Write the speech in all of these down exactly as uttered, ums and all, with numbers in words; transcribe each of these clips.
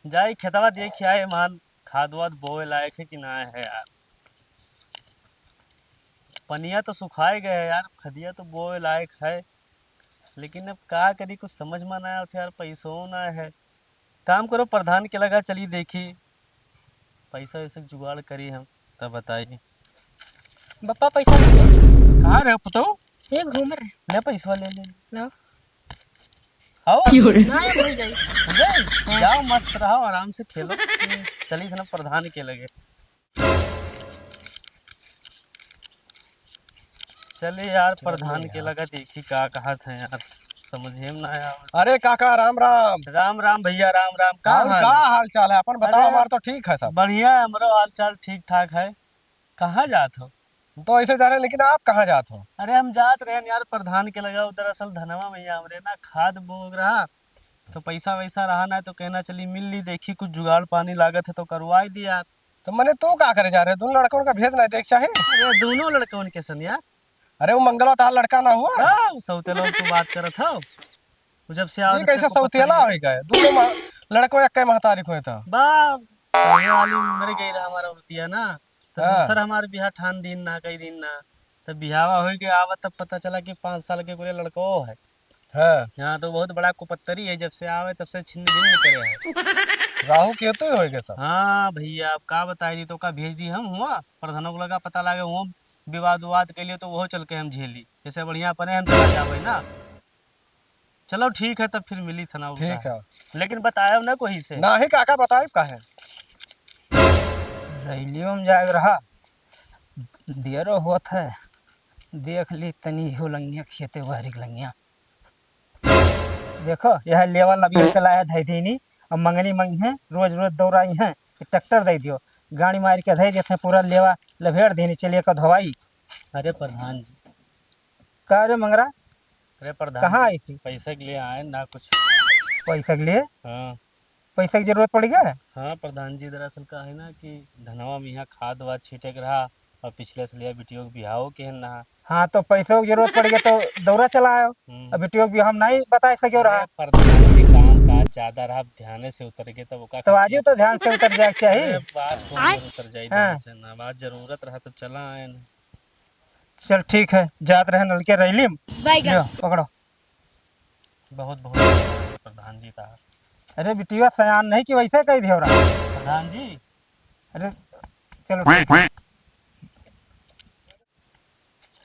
जाई खेतवा देखि आए, मान खाद वाद बोए लायक है कि ना है यार। पनिया तो सुखाए गए है यार, खदिया तो बोए लायक है, लेकिन अब का करी, कुछ समझ में ना आवत यार, पैसो ना है। काम करो, प्रधान के लगा चली देखी, पैसा वैसा के जुगाड़ करी हम, तब बताई। बप्पा, पैसा ले लो। कहाँ रहे पुतऊ? ये घूम रहे। ले पैसा ले ले। लो। आओ। क्यों रे? ना, ये भूल जाई। भूल जाई? हाँ। जाओ, मस्त रहो, आराम से खेलो। चली थे ना प्रधान के लगे। चली यार, चली प्रधान के यार। लगा देखी का कहत है यार, समझे में ना आवे। अरे काका, राम राम। राम राम भैया, राम राम। का और हाल का है? हाल चाल है? अपन बताओ, अरे, हमार तो ठीक है सब। बढ़िया है, हमरो हाल चाल ठीक ठाक है। कहाँ जात हो? तो ऐसे जा रहे हैं, लेकिन आप कहाँ जात हो? अरे हम जात रहे यार प्रधान के लगा, दरअसल धनवा भैया हमरे ना खाद बोग रहा, तो पैसा वैसा रहा ना, तो कहना चली मिल ली, देखी कुछ जुगाड़ पानी लागत है तो करवाई दी यार। तो मने तू का करे जा रहे? दोनों लड़कन का भेज ना देख चाहे। अरे दोनों लड़कन के सन यार। अरे वो मंगलवा तार लड़का ना हुआ? हाँ, सौतेला तू बात करत हो। वो जब से ये आवत कैसे से सौतेला हो गए? दोनों मा-, लड़को एक के महतारी को था। बा, पहले वाली मर गई रहा हमारा औरतिया ना, तो हाँ। दूसर हमार बियाह ठान दिन ना, कई दिन ना, तब बियाहवा हो के आवत तब पता चला कि पाँच साल के पूरे लड़को है। हाँ। यहाँ तो बहुत बड़ा कुपत्तरी है, जब से आवे तब से छिन्न भिन्न करे है। राहु केतु ही होएगा सब। हाँ भैया, अब का बताई दी, तो का भेज दी हम हुआ प्रधानों को लगा, पता लागे वो विवाद उवाद के लिए तो वो चल के हम झेली, जैसे बढ़िया अपने हम चला जावे ना। चलो ठीक है, तब फिर मिली था ना, ठीक है। लेकिन बताया ना कोई से। ना ही काका बताए का है। रैलियो में जाए रहा, देरो होत है, देख ली तनी हो लंगिया खेते बहरी के लंगिया। देखो, यह लेवल अभी निकला है धई देनी, अब मंगनी मंगी है, रोज रोज दौड़ाई है कि ट्रैक्टर दे दियो, गाड़ी मार के धई देते हैं, पूरा लेवा लभेड़ देनी, चलिए का धोवाई। अरे प्रधान जी। का रे मंगरा? अरे प्रधान कहाँ जी, आई थी? पैसा के लिए आए ना कुछ। पैसा के लिए? हाँ। पैसा की जरूरत पड़ गया है? हाँ प्रधान जी, दरअसल का है ना कि धनवा में यहाँ खाद वाद छीटे के रहा और पिछले से लिया बिटियों के बिहाव के है ना। हाँ, तो पैसों की जरूरत पड़ गया तो दौरा चला आयो। हम्म। अब बिटियों के बिहाव हम नहीं बता सके रहा। अरे प्रधान जी, काम काज ज्यादा रहा, ध्यान से उतर गए तब ओका तो खातिर। आजू तो ध्यान से उतर जाए के चाहिए। अरे बात कौन आय? उतर जाए हाँ। ध्यान से ना, बात जरूरत रहा तब चला आए ना। चल ठीक है, जात रहे नलके रैली में। बैगन। लियो, पकड़ो। बहुत बहुत धन्यवाद प्रधान जी का। अरे बिटिया सयान नहीं कि वैसे कह दियो रहा। प्रधान जी। अरे चलो ठीक है।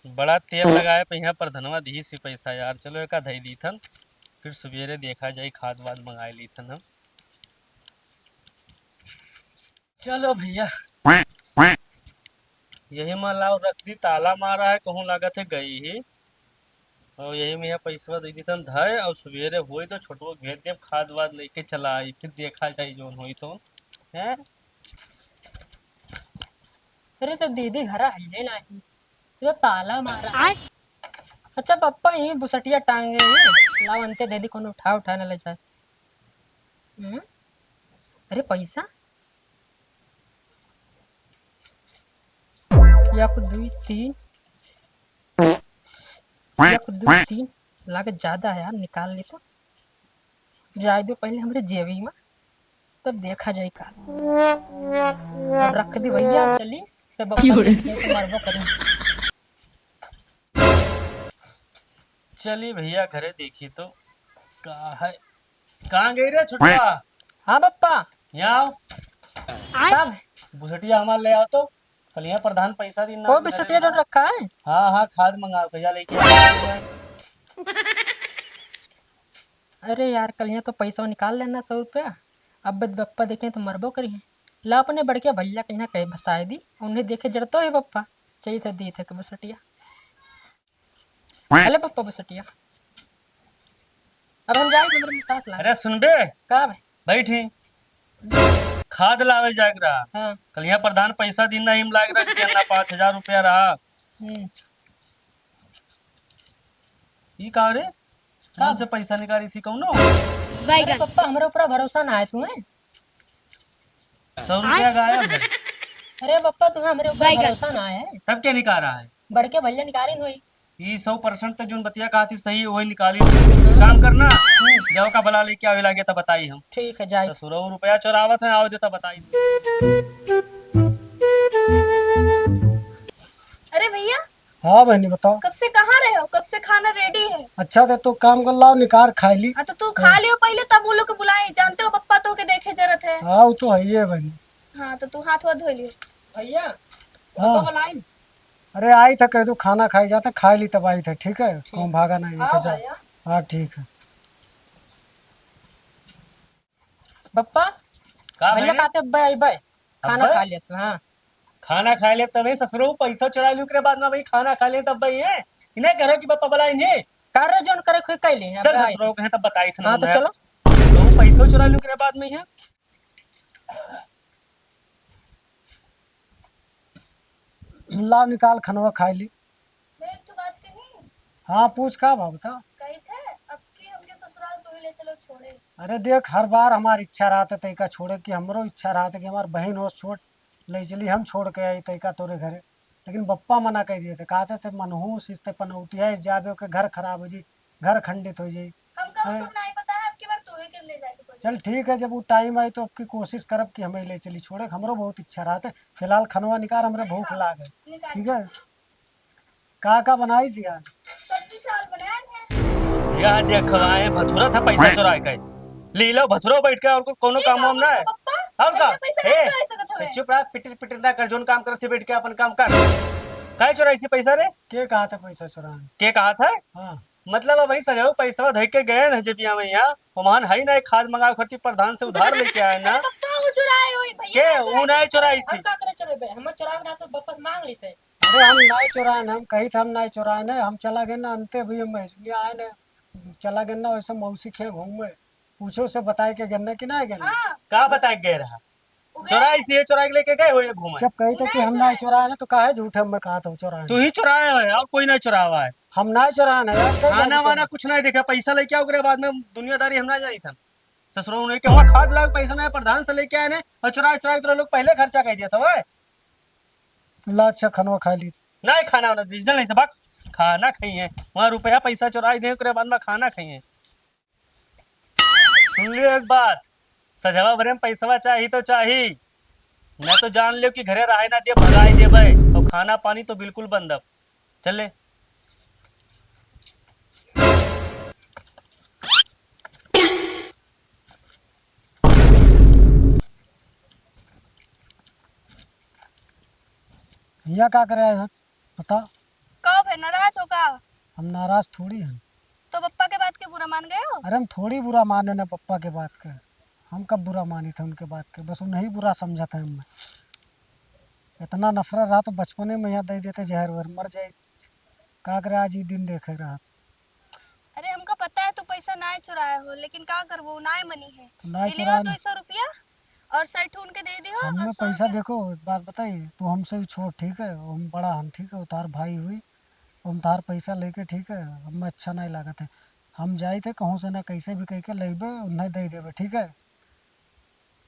बड़ा तेल लगाए पे यहाँ प्रधनवा दी सी पैसा यार, चलो एका धई लीथन, फिर सवेरे देखा जाई, खाद वाद मंगाए लीथन हम। चलो भैया, यही मा लाओ रख दी, ताला मारा है, कहूँ लागत है गई ही। और यही में यहाँ पैसवा दे दी तन धय, और सवेरे होई तो छोटुआ के भेज देब, खाद वाद लेके चला आई, फिर देखा जाई जौन होई तो। हैं? अरे तो दीदी घर आइले नाही, तो ताला मारा। आय। अच्छा पप्पा, यही बुसटिया टांगे हैं, लाओ अंते दे दी, कोनो उठा उठा न ले जाए। हम्म? अरे पैसा, एक, दुई, तीन, एक, दुई, तीन, लागत ज्यादा है यार, निकाल ले तो। जाए दो पहले हमरे जेबी में, तब देखा जाए का। अब रख दी भैया, चली, तब बप्पा देखे तो मरबो करी। चली भैया घरे देखी तो का है। कहाँ गई रे छुटका? हाँ बप्पा। यहाँ आओ। आय। कब? बुसटिया हमार ले आओ तो। कल यहाँ प्रधान पैसा दिन ना वो दे बुसटिया रहे जो हैं। रखा है? हाँ, हाँ, खाद मंगाओ, भैया लेके आओ। अरे यार, कल यहाँ तो पैसा निकाल लेना सौ रुपया। अब बद बप्पा देखे तो मरबो करी है। ला अपने बड़के भैया के यहाँ कहे भसाए दी, उन्हें देखे जरतो है बप्पा। चाहिए था दी थे के बुसटिया। अरे पप्पा बसटिया, अब हम जाए हमरे मुतास लागे। अरे सुनबे, का बे? बैठी। खाद लावे जाए के रहा। हाँ। कल यहाँ प्रधान पैसा दिन ना, हिम लाग रहा, देना पाँच हजार रुपया रहा। हम्म। ई का रे? का? कहाँ से पैसा निकाली सी कौनो? अरे बैगन। पप्पा, हमरे ऊपर भरोसा ना है तुम्हें? सौ रुपया गायब है। अरे पप्पा, तुम्हें हमरे ऊपर बैगन। भरोसा ना है। तब क्या निकाला है? बड़के भैया निकालिन होई। ई सौ percent तो जोन बतिया कहा थी सही, वही निकाली। काम करना, जाओ का बला लेके आवे लागे तब बताई हम। ठीक है, जाई। ससुरऊ रुपया चोरावत है, आवे दे तब बताई। अरे भैया। हाँ बहनी, बताओ। कब से कहाँ रहे हो? कब से खाना ready है। अच्छा, तो तू काम कर, लाओ निकार खाई ली। हाँ, तो तू खा लियो पहले, तब वो लोग के बुलाए। जानते हो, पप्पा तो के देखे जरूरत है। हाँ, वो तो है ही है बहनी। हाँ, तो तू हाथ वाथ धो लियो। भैया, हाँ। पप्पा बुलाइन। अरे, आई था, कह दो खाना खाई जाते, खाई ली तब आई था, ठीक है? ठीक। कौन भागा नहीं था, हाँ, जाओ। भैया। हाँ, ठीक है। पप्पा, का भैया भैया? कहते अब्बे अइबे, खाना अब्बे? खा लेत, हाँ। खाना खा लेत तबे ससुरो पैसा चुरा लू, ओकरे बाद में भाई खाना खा लेत तब भाई है। इन्हें करो कि पप्पा बुलाए इन्हें। कर रहे जोन करे खुद कैले हैं, चल अब्बे आए। ससुरो कहे तब बताई था हाँ, तो ना। चलो। तो पैसा चुरा लू, ओकरे बाद में है। ला निकाल खनवा खाई ली। मैं एक ठो बात कही? हाँ, पूछ, का बा बता। कही थे, अब की हमके ससुराल तू ही ले चलो छोड़े। अरे देख, हर बार हमार इच्छा रहत है तैका छोड़े की, हमरो इच्छा रहत है कि हमार बहिन होस छोट, ले चली, हम छोड़ के आई तैका तोरे घरे। लेकिन बप्पा मना कर दिए थे, कहते थे मनहूस इस ते पनौतिया इस जाबे के घर खराब हो जी, घर खंडित हो जाई। हमका उ हैं? सब नहीं पता है, अब की बार तू ही के ले जाके पड़ी। चल ठीक है, जब वो time आई तो अब की कोशिश करब कि हमें ले चली छोड़े, हमरो बहुत इच्छा रहत है। फिलहाल खनवा निकाल, हमरे भूख लाग है। निकाल। ठीक है। का का बनाई सी आज? सब्जी चावल बनाए हैं। या देखवाए भथुरा था पैसा चुराए के। ले लो भथुरा बैठ के, और को-, कोनो काम वाम ना है। और का? ए, चुप रहा, पिटिर पिटिर ना कर, जोन काम करत थी बैठ के अपन काम कर। काहे चुराई सी पैसा रे? के कहा था पैसा चुराए? के कहा था? हाँ। मतलब अब भाई सजो पैसा धइ के गए न जेबिया में यहाँ, ओमान है ना, खाद मंगावे खातिर प्रधान से उधार लेके आए ना। पप्पा उ चुराए होई भैया, के? उ नहीं चुराई सी। हम का करे चुराए बे? हम चुराए ना तो वापस मांग लेते। अरे हम नाई चोराए न, हम कही थे हम नाई चोराए न, हम चला गए न, अंते भी हम महसुलिया आए न, चला गए न, वैसे मौसी खे घूमे, पूछो से बताए के गए न कि नाई गए न? हाँ। का बताए के गए रहा? चोराई से, चोराई के लेके गए हो ये घूमे। जब कही थे कि हम नाई चोराए न, तो काहे झूठे में कहा था चोराए न? तू ही चोराए हो और कोई नहीं चोरावा है। हम नाई चोराए न यार, कई खाना बात वाना है। कुछ नहीं देखा, पैसा लेके आओ, ओकरे बाद में दुनियादारी हम ना जानी था। ससुरो उन्हें के हुआ खाद लाग पैसा नहीं, प्रधान से लेके आए ने और चुराए चुराए तोरा लोग पहले खर्चा कर दिया था भाई। ला अच्छा खनवा खा ली। नहीं खाना वाना दीजिए, जल्दी से भाग। खाना खाइए, वहाँ रुपया पैसा चुराई दे, ओकरे बाद में खाना खाइए। सुन लियो एक बात, सजवा भरे में पैसवा चाही तो चाही, न तो जान लियो कि घरे रहे ना दिए, भगाई देबे, और खाना पानी तो बिल्कुल बंद अब। चल ले। हियाँ का करे आए हो? बताओ। का भे, नाराज हो का? हम नाराज थोड़ी हैं। तो पप्पा के बात के बुरा मान गए हो? अरे हम थोड़ी बुरा माने ना पप्पा के बात के। हम कब बुरा मानी थे उनके बात के? बस उन्हें बुरा समझा था हमें। इतना नफरत रहा तो बचपने में यहाँ दे देते जहर वहर, मर जाए। का करे, आज ही दिन देखे रहा। अरे हमका पता है तू पैसा नाय चुराए हो, लेकिन का करबो, उ नाय मनी है। तो नाय ये लियो चुराए ना। दो सौ रुपया और सैठ उनके दे दियो हम और में सौ पैसा रुपया। देखो, एक बात बताई, तू हमसे ही छोट, ठीक है, हम बड़ा हन, ठीक है, उतार भाई हुई, हम तार पैसा लेके, ठीक है, हमें अच्छा नहीं लागत है। हम जाई थे कहूँ से ना कैसे भी कह के लेबे, उन्हें दे देबे, ठीक है।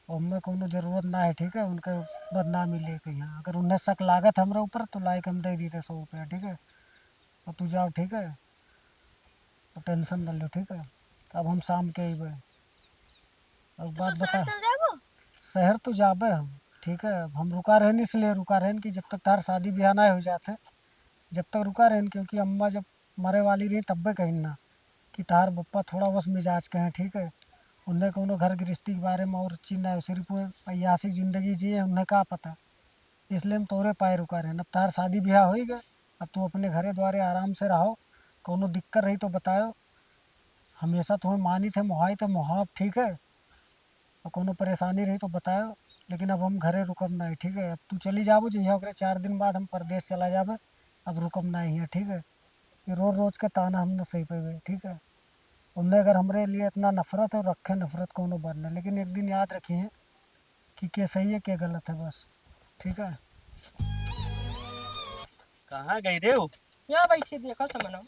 ओम्मे कौनो जरूरत ना है, ठीक है, उनके बदनामी लेके यहाँ। अगर उन्हें शक लागत हमरे ऊपर तो लाइके हम दे दीते सौ रुपया, ठीक है। और तू जाओ, ठीक है, तो tension न लो, ठीक है। अब हम शाम के अइबे। अब तो बात तू शहर बता। चल जाबो? शहर तो जाबे हम, ठीक है। अब हम रुका रहन, इसलिए रुका रहन कि जब तक तार शादी ब्याह ना हो जाते, जब तक रुका रहन, क्योंकि अम्मा जब मरे वाली रही तब्बे कहिन ना कि तार बप्पा थोड़ा बस मिजाज के हैं, ठीक है। उन्हें कौनो घर गृहस्थी के बारे में और चीज ना है, सिर्फ वो ऐयासी जिंदगी जिए, उन्हें का पता। इसलिए हम तोरे पाए रुका रहन। अब तार शादी ब्याह होई गए, अब तू अपने घरे द्वारे आराम से रहो, कौनो दिक्कत रही तो बतायो। हमेशा तुम्हें मानी थे, मोहाई थे, मोहाब, ठीक है। और कौनो परेशानी रही तो बतायो, लेकिन अब हम घरे रुकब ना, ठीक है। अब तू चली जाबो, जहिया ओकरे चार दिन बाद हम परदेस चला जाबे, अब रुकब ना हियाँ, ठीक है। ये रोज रोज के ताना हम न सही पेबे, ठीक है। उन्हें अगर हमरे लिए इतना नफरत है, रखे नफरत कौनो बात ना, लेकिन एक दिन याद रखिए कि के सही है, के गलत है, बस, ठीक है। कहाँ गई रे हो? यहाँ बैठी, देखो समनो।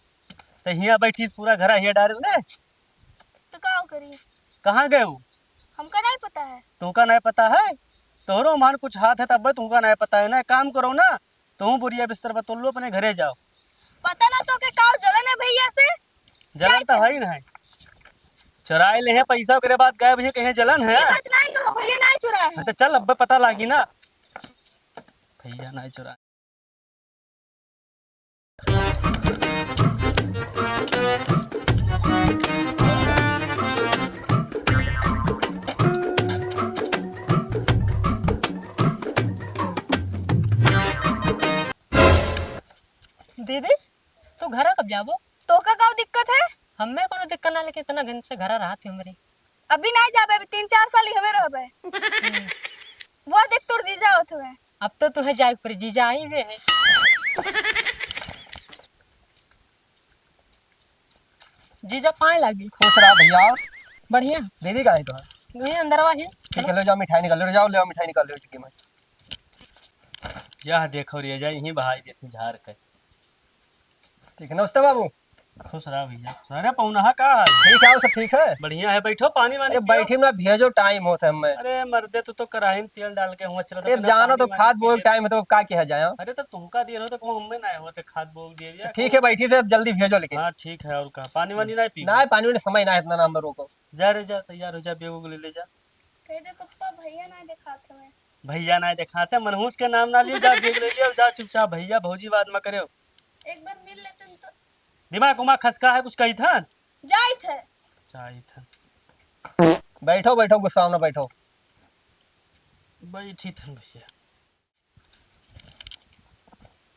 तो हियाँ बैठी, पूरा घर हियाँ डाल दे। तो का करी? कहाँ गए हो? हमका नहीं पता है। तुमका नहीं पता है? तोहरो मान कुछ हाथ है तब तुमका नहीं पता है ना। काम करो ना, तुम बोरिया बिस्तर बतोल लो, अपने घरे जाओ। पता ना तोके काव जलन है भइया से? जलन तो है ही ना है। चुराए ले है पैसा, ओकरे बाद गायब है, कहे जलन है? ये बात नहीं हो, भइया नहीं चुराए हैं। हाँ, तो चल, अब्बे पता लागी ना। भइया नहीं चुराए। दीदी, तू घरा कब जाबो? तोका का दिक्कत है? हमें कोनो दिक्कत ना, लेकिन इतना दिन से घरा रहत ही हमरे। अभी नहीं जाबे, अभी तीन चार साल ही हमें रहबे। हम्म। वो देख तोर जीजा होत हुए। अब तो तुहे जाए के पड़ी, जीजा आई हुए हैं। जीजा पाए लागी। खुश रहा भइया। और बढ़िया। दीदी कहाँ है तोहार? वही अंदरवा है। ठीक है, ले जाओ मिठाई निकाल लो, जाओ ले आओ मिठाई निकाल लो टिक्की में। यह देखो रे, जा यहीं बहाई देती झार के। ठीक है, नमस्ते बाबू। खुश रहा भइया, खुश रहा। अरे पौनहा का हाल? ठीक है, सब ठीक है। बढ़िया है, बैठो, पानी वानी अरे पियो। बैठी ना, भेजो, टाइम होत है हमें। अरे मर्दे, तू तो कराही में तेल डाल के हुआ चला था, अरे बिना जाना पानी तो वानी खाद बोए पिए। टाइम है, तो अब का किया जाए? अरे तो तुमका दिए रहो, तो कहूँ हमें ना होते खाद बोए दिए भइया। ठीक है, बैठी से अब जल्दी भेजो लेकिन। हाँ ठीक है, और का पानी वानी नहीं पी? ना, पानी वानी समय ना है, इतना ना हम रोको। जा रे जा, तैयार हो जा, बैग उग ले ले जा। कह दे पप्पा, भइया ना देखात हमें। भइया ना देखाते, मनहूस के नाम ना लियो, जा बैग ले लियो, जा चुपचाप, भइया भौजी बात मत करियो। एक बार मिल लेते तो। दिमाग उमाग खसका है, कुछ कही था? जाई थे। जाई था। बैठो, बैठो, गुस्सा में ना बैठो। बैठी थन भइया।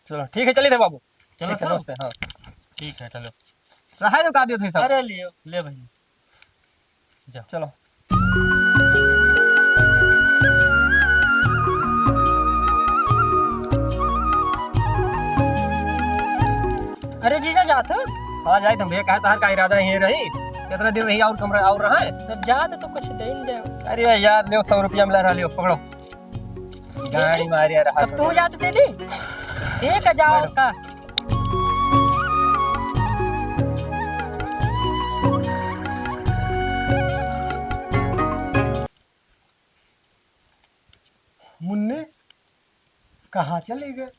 चलो, ठीक है, चलिए थे बाबू। चलो, ठीक है, चलो। दोस्त है, हाँ। ठीक है, चलो। रहा है तो का दियो थे सब? अरे लियो, ले भाई। जा। चलो। अरे जीजा, जात हो? हाँ, जाइत हम भइया, कहा तहार का इरादा यहीं रही? कितना दिन रही और कमरा और रहा है? जब जात तो कुछ दे ही जाओ। अरे यार, लियो, सौ रुपया मिला रहा, लियो, पकड़ो। गाड़ी मारिया रहा तब तू जात दे दी? ठीक है, जाओ मैडम। का। मुन्नी कहाँ चली गए?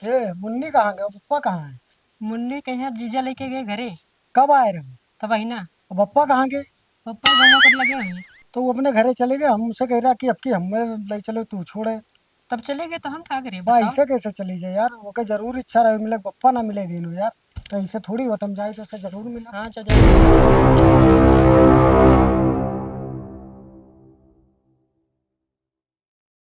ए, मुन्नी कहाँ गए? पप्पा कहाँ है? मुन्नी कहीं जीजा लेके गए घरे। कब आए रहे? तब ही ना। अब पप्पा कहाँ गए? पप्पा गाँव पर लगे हैं। तो वो अपने घरे चले गए, हमसे कह रहा कि अब की हमें ले चलो, तू छोड़े। तब चले गए तो हम का करें, बा, बताओ? ऐसे कैसे चली जाए यार? ओके जरूर इच्छा रहे मिले, पप्पा ना मिले दिन यार, तो ऐसे थोड़ी होता, हम जाए तो ऐसे जरूर मिला। हाँ, चल जाओ।